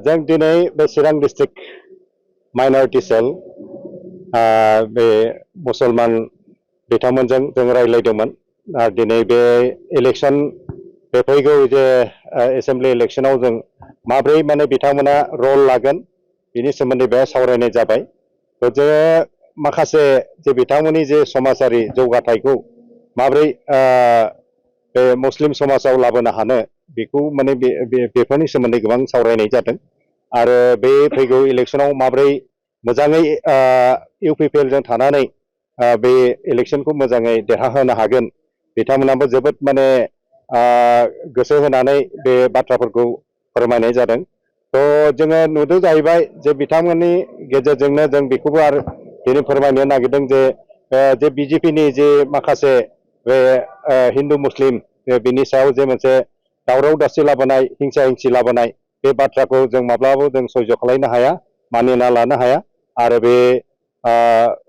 जों दिनै बे चिरां डिस्ट्रिक्ट माइनरिटि सेल बे मुसलमान बिथांमोनजों जों रायज्लायदोंमोन आरो दिनै बे इलेक्सन बे फैगौ जे एसेम्बलि इलेक्सनाव जों माब्रै माने बिथांमोना रल लागोन बिनि सोमोन्दै बे सावरायनाय जाबाय। तो जोङो माखासे जे बिथांमोननि जे समाजारि जौगाथायखौ माब्रै बे मुस्लिम समाजाव लाबोनो हानो बेखौ माने बेफोरनि सोमोन्दै गोबां सावरायनाय जादों आरो बे फैगौ इलेक्सनाव माब्रै मोजाङै इउपिपिएल जों थानानै बे इलेक्सनखौ मोजाङै देरहाहोनो हागोन बिथांमोनाबो जोबोद माने गोसो होनानै बे बाथ्राफोरखौ फोरमायनाय जादों। तो जोङो नुदों जाहैबाय जे बिथांमोननि गेजेरजोंनो जों बेखौबो आरो दिनै फोरमायनो नागिरदों जे बिजेपिनि जे माखासे बे हिन्दु मुस्लिम बिनि सायाव जे मोनसे दावराव दावसि लाबोनाय हिंसा हिंसि लाबोनाय बे बाथ्राखौ जों माब्लाबाबो जों सयज' खालामनो हाया, मानिना लानो हाया आरो बे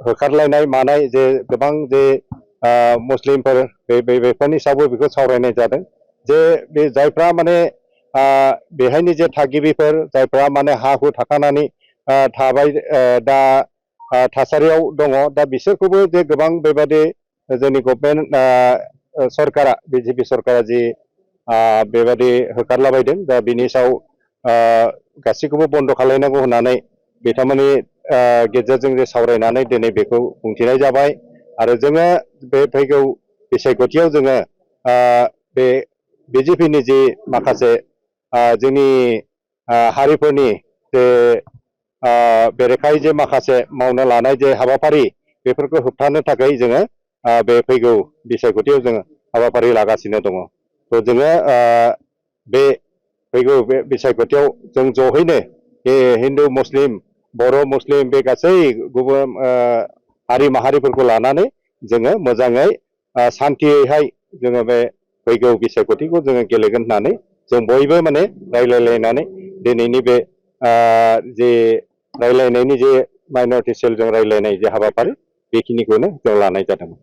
होखारलायनाय मानाय जे गोबां जे मुस्लिमफोर बेफोरनि सायावबो बेखौ सावरायनाय जादों जे बे जायफ्रा माने बेहायनि जे थागिबिफोर जायफ्रा माने हा हु थाखानानै थाबाय दा थासारियाव दङ दा बिसोरखौबो जे गोबां बेबादि जोंनि गभर्नमेन्ट सरकारा बिजेपि सरकारा जि बेबादि होखारलाबायदों दा बिनि सायाव गासैखौबो बन्द' खालामनांगौ होननानै बिथांमोननि गेजेरजों जे सावरायनानै दिनै बेखौ बुंथिनाय जाबाय आरो जोङो बे फैगौ बिसायख'थियाव जोङो बे बिजेपिनि जि माखासे जोंनि हारिफोरनि जे बेरेखायै जे माखासे मावनो लानाय जे हाबाफारि बेफोरखौ होबथानो थाखाय जोङो बे फैगौ बिसायख'थियाव जोङो हाबाफारि लागासिनो दङ। तो जोङो बे फैगौ बे बिसायख'थियाव जों जहैनो बे हिन्दु मुस्लिम बर' मुस्लिम बे गासै गुबुन हारि माहारिफोरखौ लानानै जोङो मोजाङै सान्थियैहाय जोङो बे फैगौ बिसायख'थिखौ जोङो गेलेगोन होननानै जों बयबो माने रायलायलायनानै दिनैनि बे जे रायलायनायनि जे माइनरिटि सेलजों रायलायनाय जे हाबाफारि बेखिनिखौनो जों लानाय जादोंमोन।